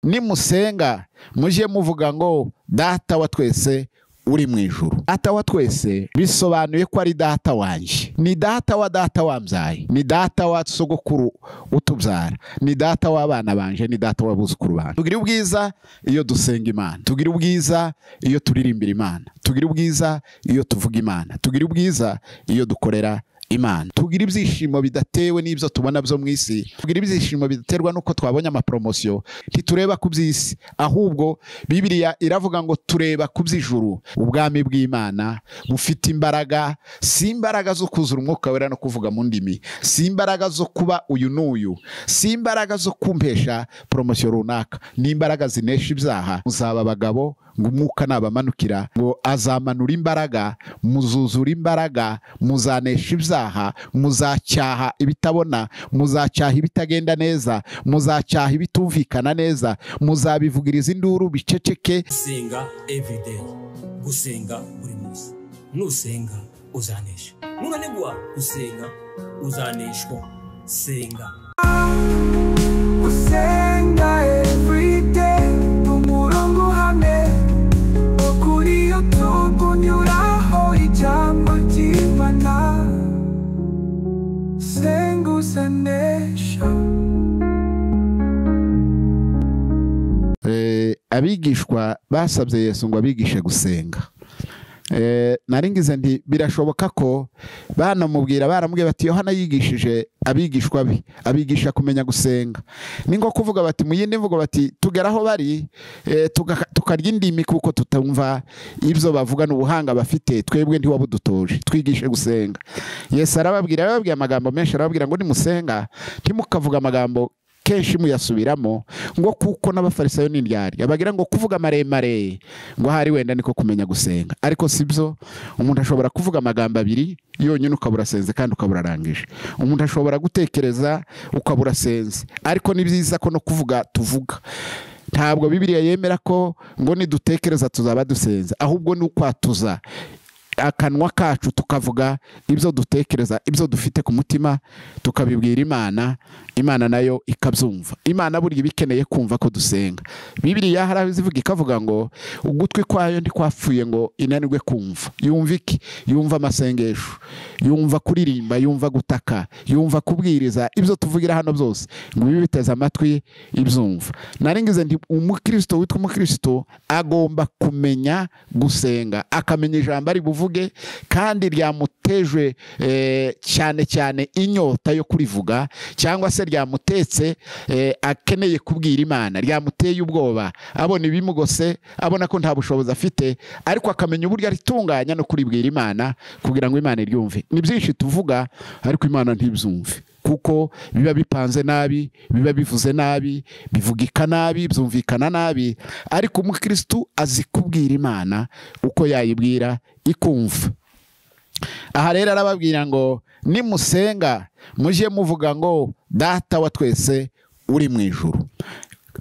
Nimusenga mujye muvuga ngo Data wa twese uri mu ijuru. Data wa twese bisobanuye ko ari data wanjye, ni data wa data wambyaye, ni data wa sogokuru utubyara, ni data w'abana banje, ni data w'abuzukuru banje. Tugira ubwiza iyo dusenga Imana, tugira ubwiza iyo turirimbira Imana, tugira ubwiza iyo tuvuga Imana, tugira ubwiza iyo dukorera Imana. Tugira ibyishimo bidatewe n'ibyo tubona byo mu isi, tugira ibyishimo bidaterwa nuko twabonye amapromosiyo. Ntitureba ku by'isi, ahubwo Bibiliya iravuga ngo tureba ku by'ijuru. Ubwami bw'Imana bufite imbaraga, si imbaraga zo kuzura umwuka wera no kuvuga mu ndimi, si imbaraga zo kuba uyu n'uyu, si imbaraga zo kumpesha promosiyo runaka, ni imbaraga zinesha ibyaha. Muzaba abagabo ngo umwuka nabamanukira, ngo azamanura imbaraga, muzuzura imbaraga, muzanesha ibyaha, muzacyaha ibitabona, muzacyaha ibitagenda neza, muzacyaha ibitumvikana neza, muzabivugiriza induru biceceke. Gusenga everyday, gusenga buri munsi. Nusenga uzanesha, nunanigwa gusenga uzaneshwa. Senga. Gusenga everyday, umurongo uhamye kuri YouTube unyuraho ijambo ry'Imana. Senga uzanesha. Abigishwa basabye Yesu ngo abigishe gusenga. Naringize nti birashoboka ko banamubwira, baramubwiye bati Yohana yigishije abigishwa be, abigisha kumenya gusenga. Ni ngo kuvuga bati mu yindi mvugo bati tugera aho bari tukarya indimi kuko tutumva ibyo bavuga n'ubuhanga bafite, twebwe ntiwabudutoje, twigishe gusenga. Yesu arababwira, arababwira amagambo menshi, arababwira ngo nimusenga ntimukavuga amagambo kenshi muyasubiramo, ngo kuko n'abafarisayo n'indyari abagira ngo kuvuga maremare ngo hari wenda niko kumenya gusenga. Ariko sibyo, umuntu ashobora kuvuga amagambo abiri yonyine ukabura senze kandi ukabura arangije. Umuntu ashobora gutekereza ukabura senze, ariko ni byiza ko no kuvuga tuvuga. Ntabwo Bibiliya yemera ko ngo nidutekereza tuzaba dusenze, ahubwo ni ukwatuza akanwa kacu tukavuga ibyo dutekereza, ibyo dufite ku mutima, tukabibwira Imana, Imana nayo ikabyumva. Imana burya ibikeneye kumva ko dusenga. Bibiliya hari aho izivuga ikavuga ngo ugutwi kwayo ntikwapfuye ngo inanirwe kumva. Yumva iki? Yumva amasengesho, yumva kuririmba, yumva gutaka, yumva kubwiriza, ibyo tuvugira hano byose ngo ibi biteze amatwi ibyumva. Naringize nti umukristo witwa umukristo agomba kumenya gusenga, akamenya ijambo ari buvuge kandi ryamutejwe cyane cyane inyota yo kurivuga, cyangwa se ryamutetse akeneye kubwira Imana, ryamuteye ubwoba, abona ibimugose, abona ko nta bushobozi afite, ariko akamenya uburyo aritunganya no kuribwira Imana kugira ngo Imana iryumve. Ni byinshi tuvuga ariko Imana ntibyumve, kuko biba bipanze nabi, biba bivuze nabi, bivugika nabi, byumvikana nabi. Ariko umukristo azi kubwira Imana uko yayibwira ikumva. Aha rero arababwira ngo nimusenga mujye muvuga ngo Data wa twese uri mu ijuru.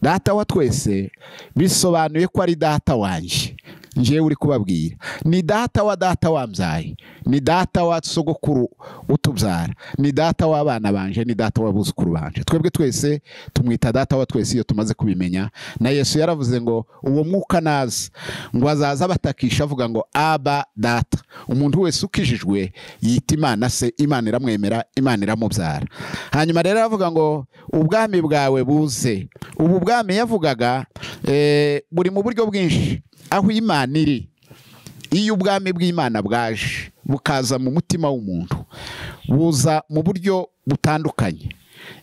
Data wa twese bisobanuye ko ari data wanjye, njewe uri kubabwira, ni data wa data wambyaye, ni data wa sogokuru utubyara, ni data w'abana banje, ni data w'abuzukuru banje. Twebwe twese tumwita data wa twese iyo tumaze kubimenya. Na Yesu yaravuze ngo uwo mwuka naza ngo azaza batakisha avuga ngo Aba data. Umuntu wese ukijijwe yita Imana se, Imana iramwemera, Imana iramubyara. Hanyuma rero aravuga ngo ubwami bwawe buze. Ubu bwami yavugaga buri mu buryo bwinshi aho Imana iri. Iyo ubwami bw'Imana bwaje bukaza mu mutima w'umuntu, buza mu buryo butandukanye.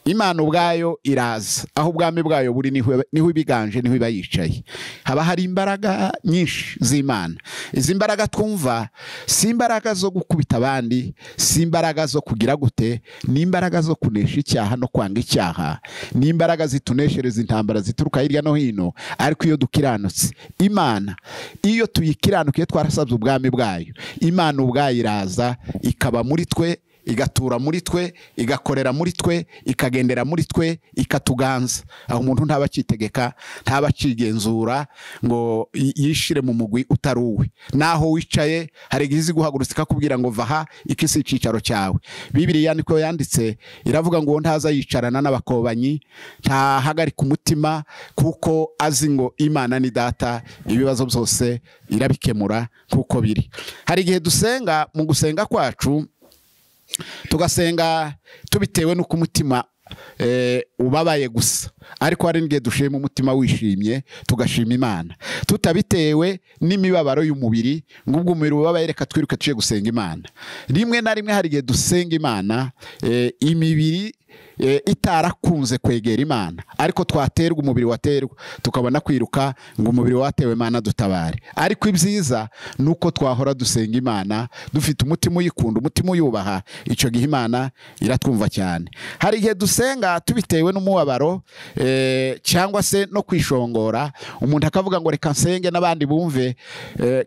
Imana ubwayo iraza, aho ubwami bwayo buri niho ibiganje, niho iba yicaye. Haba hari imbaraga nyinshi z'Imana. Izi mbaraga twumva si imbaraga zo gukubita abandi, si imbaraga zo kugira gute, ni imbaraga zo kunesha icyaha no kwanga icyaha, ni imbaraga zituneshereza intambara zituruka hirya no hino. Ariko iyo dukiranutse Imana, iyo tuyikiranukiye twarasabye ubwami bwayo, Imana ubwayo iraza ikaba muri twe, igatura muri twe, igakorera muri twe, ikagendera muri twe, ikatuganza. Aho umuntu ntaba akitegeka, ntaba akigenzura ngo yishire mu mugwi utari uwe. Naho wicaye hari igihe izi guhagurutsa ikakubwira ngo va aha, iki si icyicaro cyawe. Bibiliya niko yanditse, iravuga ngo ntaza yicarana n'abakobanyi, ntahagarika umutima, kuko azi ngo Imana ni data, ibibazo byose irabikemura kuko biri. Hari igihe dusenga, mu gusenga kwacu tugasenga tubitewe n'uko umutima ubabaye gusa, ariko hari n'igihe dushima umutima wishimye tugashima Imana tutabitewe n'imibabaro y'umubiri, ngo ubwo umubiri ubabaye reka twiruke tuje gusenga Imana. Rimwe na rimwe hari igihe dusenga Imana imibiri itarakunze kwegera Imana, ariko twaterwa umubiri waterwa tukabona kwiruka ngo umubiri watewe Imana dutabare. Ariko ibyiza nuko twahora dusenga Imana dufite umutima uyikunda, umutima uyubaha, icyo gihe Imana iratwumva cyane. Hari igihe dusenga tubitewe n'umubabaro cyangwa se no kwishongora, umuntu akavuga ngo reka nsenge n'abandi bumve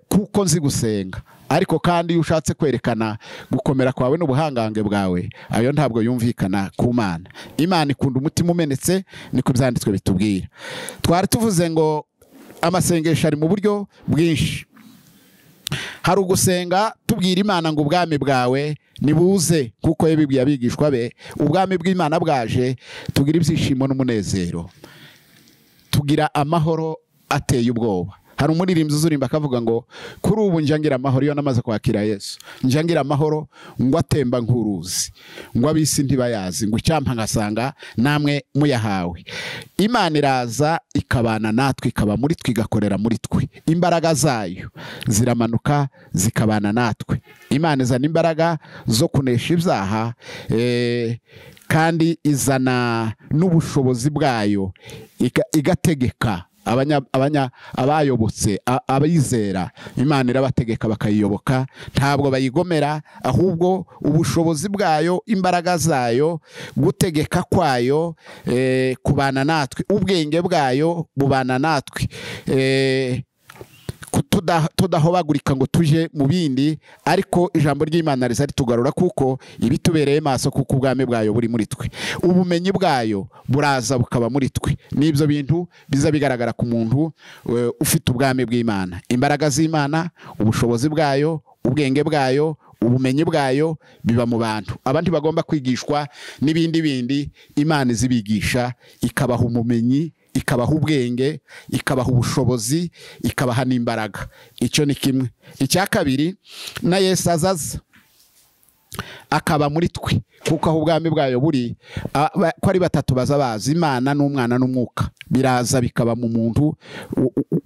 kuko nzi gusenga. Ariko kandi iyo ushatse kwerekana gukomera kwawe n'ubuhangange bwawe, ayo ntabwo yumvikana ku Mana. Imana ikunda umutima umenetse, niko byanditswe bitubwira. Twari tuvuze ngo amasengesho ari mu buryo bwinshi. Hari ugusenga tubwira Imana ngo ubwami bwawe nibuze, kuko yabibwiye abigishwa be, ubwami bw'Imana bwaje, tugira ibyishimo n'umunezero, tugira amahoro ateye ubwoba. Hari umuririmbyi uzurimba akavuga ngo kuri ubu njya ngira amahoro iyo namaze kwakira Yesu, njya ngira amahoro ngo atemba nk'uruzi, ngo abisi ntibayazi, ngo icyampa ngasanga namwe muyahawe. Imana iraza ikabana natwe, ikaba muri twe, igakorera muri twe. Imbaraga zayo ziramanuka zikabana natwe. Imana izana imbaraga zo kunesha ibyaha, kandi izana n'ubushobozi bwayo, igategeka abayobotse, abayizera. Imana irabategeka bakayiyoboka, ntabwo bayigomera, ahubwo ubushobozi bwayo, imbaraga zayo, gutegeka kwayo kubana natwe, ubwenge bwayo bubana natwe, tudahobagurika ngo tuje mu bindi, ariko ijambo ry'Imana riza ritugarura kuko ibitubereye maso, kuko ubwami bwayo buri muri twe, ubumenyi bwayo buraza bukaba muri twe. N'ibyo bintu biza bigaragara ku muntu ufite ubwami bw'Imana, imbaraga z'Imana, ubushobozi bwayo, ubwenge bwayo, ubumenyi bwayo biba mu bantu. Abandi bagomba kwigishwa n'ibindi bindi, Imana izibigisha, ikabaha ubumenyi, ikabaha ubwenge, ikabaha ubushobozi, ikabaha n'imbaraga. Icyo ni kimwe. Icya kabiri, na Yesu azaza akaba muri twe, kuko aho ubwami bwayo buri, ko ari batatu baza bazi, Imana n'Umwana n'Umwuka, biraza bikaba mu muntu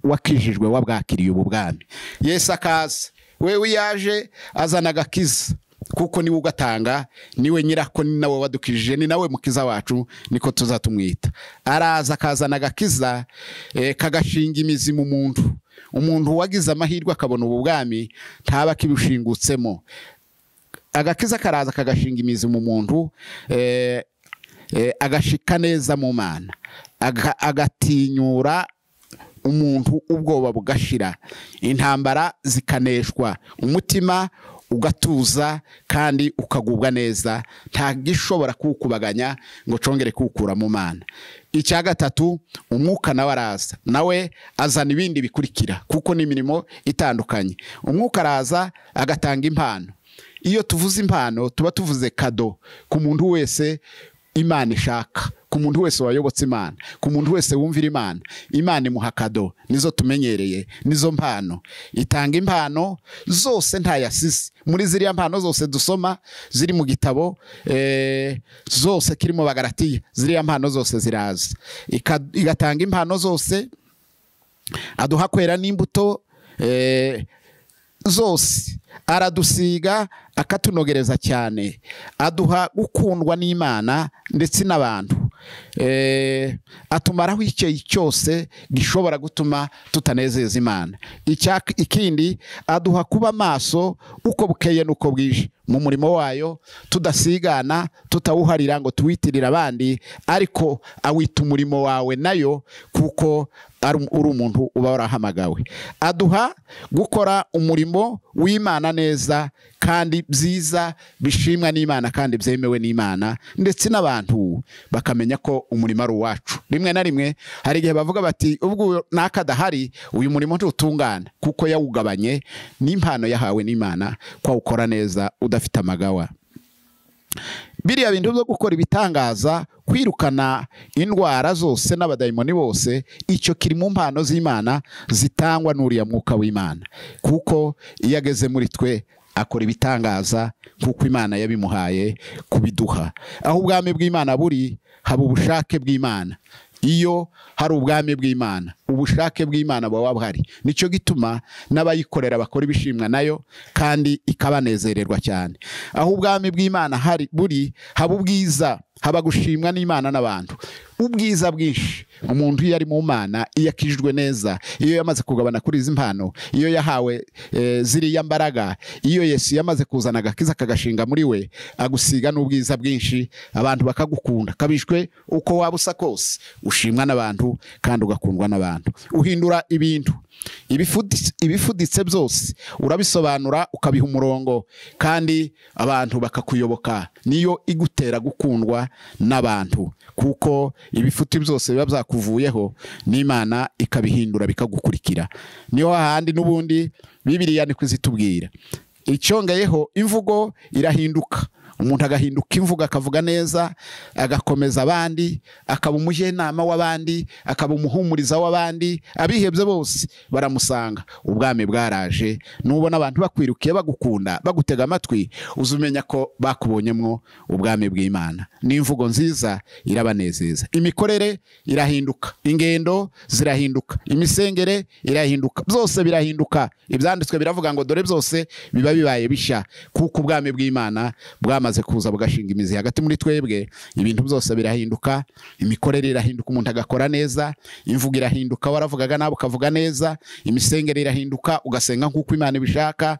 wakijijwe, wabwakiriye ubu bwami. Yesu akaza, wewe yaje azana agakiza, kuko niwe ugatanga, niwe nyirako, ni nawe wadukijije, ni nawe mukiza wacu, niko tuzatumwita. Araza akazana agakiza kagashinga imizi mu muntu. Umuntu wagize amahirwe akabona ubu bwami ntaba kibushingutsemo. Agakiza karaza kagashinga imizi mu muntu, agashika neza mu Mana, agatinyura umuntu, ubwoba bugashira, intambara zikaneshwa, umutima ugatuza kandi ukagubwa neza, nta gishobora kukubaganya ngo congere kukura mu Mana. Icya gatatu, umwuka nawe araza, nawe azana ibindi bikurikira, kuko ni imirimo itandukanye. Umwuka araza agatanga impano. Iyo tuvuze impano tuba tuvuze kado ku muntu wese Imana ishaka, ku muntu wese wayobotse Imana, ku muntu wese wumvira Imana. Imana imuha kado, nizo tumenyereye, nizo mpano. Itanga impano zose ntayasisi. Muri ziriya mpano zose dusoma ziri mu gitabo zose kirimo Bagalatiya, ziriya mpano zose ziraza. Igatanga impano zose, aduha kwera n'imbuto zose, aradusiga akatunogereza cyane, aduha gukundwa n'Imana ndetse n'abantu, atumaraho icyo cyose gishobora gutuma tutanezeza Imana. Ikindi, aduha kuba maso uko bukeye nuko bwije mu murimo wayo, tudasigana, tutawuharira ngo tuwitirira abandi, ariko awita umurimo wawe nayo, kuko uri umuntu uba warahamagawe. Aduha gukora umurimo w'Imana neza kandi byiza bishimwa n'Imana kandi byemewe n'Imana, ndetse n'abantu bakamenya ko umurimo ari uwacu. Rimwe na rimwe hari igihe bavuga bati ubwo nakadahari uyu murimo ntutungana, kuko yawugabanye n'impano yahawe n'Imana ko awukora neza udafite amagawa. Biriya bintu byo gukora ibitangaza, kwirukana indwara zose n'abadayimoni bose, icyo kiri mu mpano z'Imana zitangwa n'uriya mwuka w'Imana, kuko iyo ageze muri twe akora ibitangaza kuko Imana yabimuhaye kubiduha. Aho ubwami bw'Imana buri haba ubushake bw'Imana. Iyo hari ubwami bw'Imana, ubushake bw'Imana buba buhari. Nicyo gituma n'abayikorera bakora ibishimwa nayo kandi ikabanezererwa cyane. Aho ubwami bw'Imana hari buri haba ubwiza, haba gushimwa n'Imana n'abantu. Ubwiza bwinshi umuntu iyo ari mu Mana, iyo akijwe neza, iyo yamaze kugabana kuri izi mpano, iyo yahawe ziriya mbaraga, iyo Yesu yamaze kuzana agakiza kagashinga muri we, agusiga n'ubwiza bwinshi, abantu bakagukunda kabishwe uko waba usa kose, ushimwa n'abantu kandi ugakundwa n'abantu. Uhindura ibintu ibifuditse byose urabisobanura ukabiha umurongo kandi abantu bakakuyoboka. Niyo igutera gukundwa n'abantu, kuko ibifuti byose biba byakuvuyeho n'Imana ikabihindura bikagukurikira. Niho hahandi n'ubundi Bibiliya niko izitubwira. Icyongeyeho imvugo irahinduka, umuntu agahinduka imvugo akavuga neza, agakomeza abandi, akaba umujyanama w'abandi, akaba umuhumuriza w'abandi, abihebye bose baramusanga. Ubwami bwaraje. Nubona abantu bakwirukiye bagukunda bagutega amatwi, uzumenya ko bakubonyemwo ubwami bw'Imana. N'imvugo nziza irabanezeza. Imikorere irahinduka, ingendo zirahinduka, imisengere irahinduka, byose birahinduka. Ibyanditswe biravuga ngo dore byose biba bibaye bishya, kuko ubwami bw'Imana bwamaze kuza bugashinga imizi hagati muri twebwe. Ibintu byose birahinduka, imikorere irahinduka, umuntu agakora neza, imvugo irahinduka, waravugaga nabi ukavuga neza, imisengere irahinduka, ugasenga nkuko Imana ibishaka.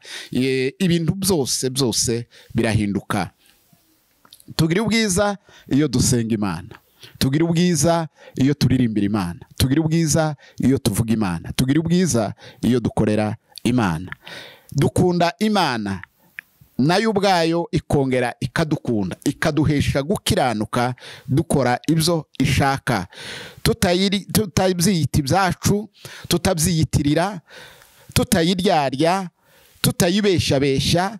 Ibintu byose byose birahinduka. Tugira ubwiza iyo dusenga Imana, tugira ubwiza iyo turirimbira Imana, tugira ubwiza iyo tuvuga Imana, tugira ubwiza iyo dukorera Imana. Dukunda Imana nayo ubwayo ikongera ikadukunda, ikaduhesha gukiranuka dukora ibyo ishaka, tutabyiyita ibyacu, tutabyiyitirira, tutayiryarya, tutayibeshabesha,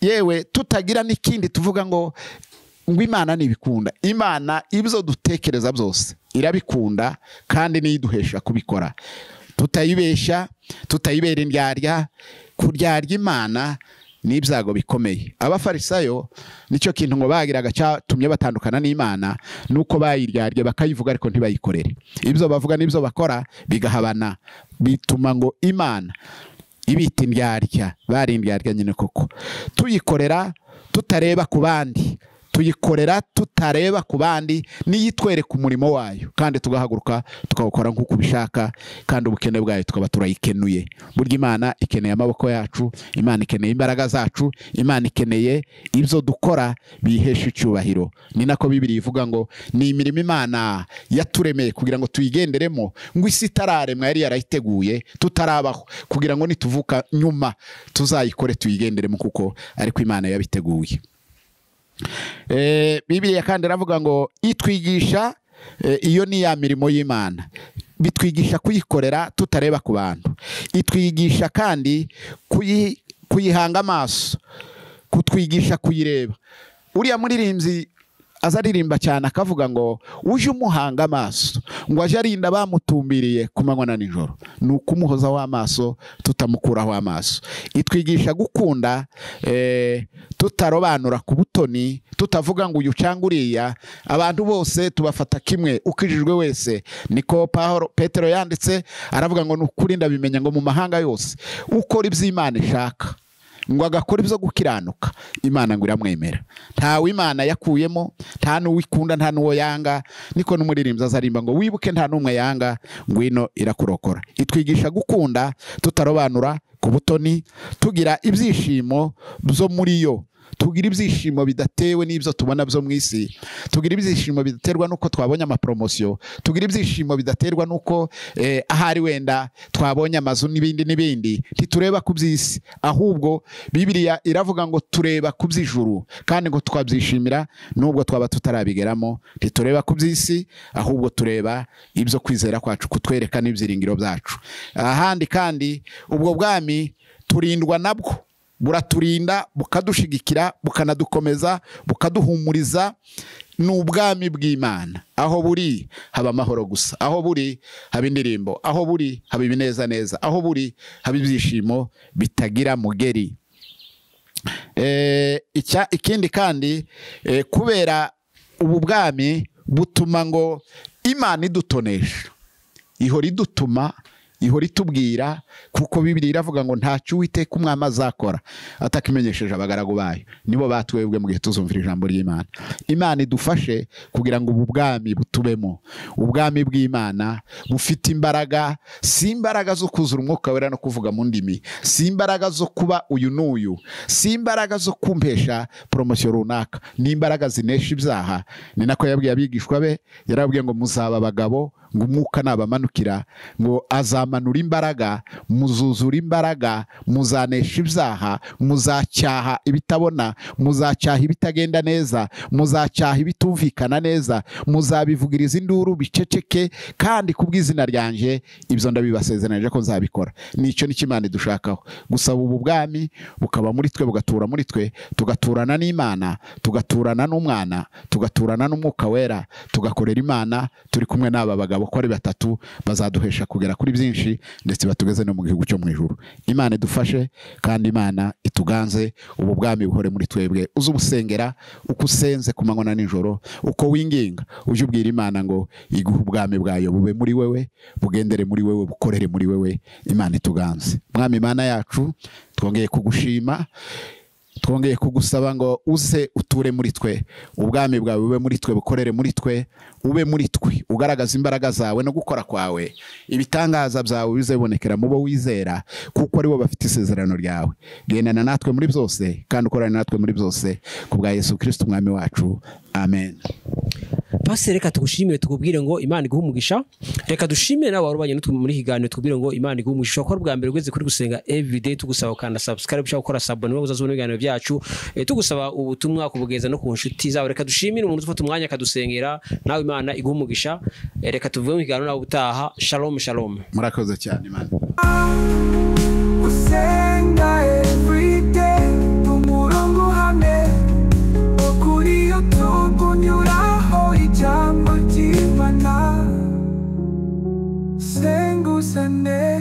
yewe tutagira n'ikindi tuvuga ngo Imana ntibikunda. Imana ibyo dutekereza byose irabikunda kandi niyiduhesha kubikora. Tutayibesha, tutayibera indyarya. Kuryarya Imana n'ibyago bikomeye. Abafarisayo nicyo kintu ngo bagiraga cyatumye batandukana n'Imana, nuko bayiryarye bakayivuga ariko ntibayikorere. Ibyo bavuga n'ibyo bakora bigahabana, bituma ngo Imana ibita indyarya. Bari indyarya nyine koko. Tuyikorera tutareba ku bandi, tuyikorera tutareba ku bandi, niyitwereka umurimo wayo kandi tugahaguruka tukawukora nk'uko ubishaka, kandi ubukene bwayo tukaba turayikenuye. Burya Imana ikeneye amaboko yacu, Imana ikeneye imbaraga zacu, Imana ikeneye ibyo dukora bihesha icyubahiro. Ni nako Bibiliya ivuga ngo ni imirimo Imana yaturemeye kugira ngo tuyigenderemo, ngo isi itararemwa yari yarayiteguye tutarabaho, kugira ngo nituvuka nyuma tuzayikore tuyigenderemo kuko ariko Imana yabiteguye. Bibiliya kandi iravuga ngo itwigisha, iyo ni ya mirimo y'Imana, bitwigisha kuyikorera tutareba ku bantu. Itwigisha kandi kuyihanga amaso, kutwigisha kuyireba. Uriya muririmbyi azaririmba cyane akavuga ngo uje umuhanga amaso, ngo aje arinda bamutumbiriye ku manywa na nijoro. Ni ukumuhoza w'amaso tutamukuraho amaso. Itwigisha gukunda tutarobanura ku butoni, tutavuga ngo uyu cyangwa uriya, abantu bose tubafata kimwe, ukijijwe wese. Niko Paulo Petero yanditse aravuga ngo nukuri ndabimenya ngo mu mahanga yose ukora iby'Imana ishaka, ngo agakora ibyo gukiranuka, Imana ngo iramwemera. Ntawe Imana yakuyemo, nta n'uwikunda, nta n'uwo yanga. Niko n'umuririmbyi azarimba ngo wibuke nta n'umwe yanga, ngwino irakurokora. Itwigisha gukunda tutarobanura ku butoni, tugira ibyishimo byo muri yo, Tugira ibyishimo bidatewe n'ibyo tubona byo mu isi, tugira ibyishimo bidaterwa n'uko twabonye amapromosiyo, tugira ibyishimo bidaterwa n'uko ahari wenda twabonye amazu n'ibindi n'ibindi. Ntitureba ku by'isi, ahubwo Bibiliya iravuga ngo tureba ku by'ijuru, kandi ngo twabyishimira nubwo twaba tutarabigeramo. Ntitureba ku by'isi, ahubwo tureba ibyo kwizera kwacu kutwereka n'ibyiringiro byacu. Ahandi kandi ubwo bwami turindwa nabwo, buraturinda, bukadushigikira, bukanadukomeza, bukaduhumuriza. Ni ubwami bw'Imana. Aho buri haba amahoro gusa, aho buri haba indirimbo, aho buri haba ibinezaneza, aho buri haba ibyishimo bitagira mugeri. Ikindi kandi kubera ubu bwami butuma ngo Imana idutonesha, ihora idutuma, ihora itubwira, kuko Bibiliya iravuga ngo ntacyo Uwiteka umwami azakora atakimenyesheje abagaragu bayo. Nibo batwebwe mu gihe tuzumvira ijambo ry'Imana. Imana idufashe kugira ngo ubu bwami butubemo. Ubwami bw'Imana bufite imbaraga, si imbaraga zo kuzura umwuka wera no kuvuga mu ndimi, si imbaraga zo kuba uyu n'uyu, si imbaraga zo kumpesha promosiyo runaka, ni imbaraga zinesha ibyaha. Ni nako yabwiye abigishwa be, yarababwiye ngo muzaba abagabo, ngo umwuka nabamanukira, ngo azamanura imbaraga, muzuzura imbaraga, muzanesha ibyaha, muzacyaha ibitabona, muzacyaha ibitagenda neza, muzacyaha ibitumvikana neza, muzabivugiriza induru biceceke, kandi kubw'izina ryanje ibyo ndabibasezeranije ko nzabikora. Nicyo ni Imana idushakaho, gusaba ubu bwami bukaba muri twe, bugatura muri twe, tugaturana n'Imana, tugaturana n'Umwana, tugaturana n'Umwuka Wera, tugakorera Imana turi kumwe n'aba bagabo ko ari batatu, bazaduhesha kugera kuri byinshi, ndetse batugeze no mu gihugu cyo mu ijuru. Imana idufashe kandi Imana ituganze, ubu bwami buhore muri twebwe. Uzubusengera uko usenze ku manywa na nijoro, uko winginga, uje ubwira Imana ngo iguhe ubwami bwayo, bube muri wewe, bugendere muri wewe, bukorere muri wewe. Imana ituganze. Mwami Imana yacu, twongeye kugushima, twongeye kugusaba ngo uze uture muri twe, ubwami bwawe bube muri twe, bukorere muri twe, ube muri twe, ugaragaza imbaraga zawe no gukora kwawe, ibitangaza byawe bizabonekera mu bo wizera, kuko ari bo bafite isezerano ryawe. Gendana natwe muri byose kandi ukorane natwe muri byose, ku bwa Yesu Kristo umwami wacu. Amen. Pastor, reka tugushimire, tukubwire ngo Imana iguhe umugisha. Reka dushimire nawe warubanye natwe muri higaniro, tukubwire ngo Imana iguhe umugisha. Ko bwa mbere ugeze kuri Gusenga Everyday, tugusaba ukanda subscribe cyangwa ukora subscribe uzazubona ibiganiro byacu, tugusaba ubutumwa kubugeza no ku nshuti zawe. Reka dushimire umuntu ufata umwanya akadusengera, nawe Imana iguhe umugisha. Reka tuvuge mu kiganiro nawe utaha. Shalom shalom. Murakoze cyane Imana. Gusenga everyday, umurongo uhamye kuri YouTube unyuraho ijambo ry'Imana. Senga usanesha.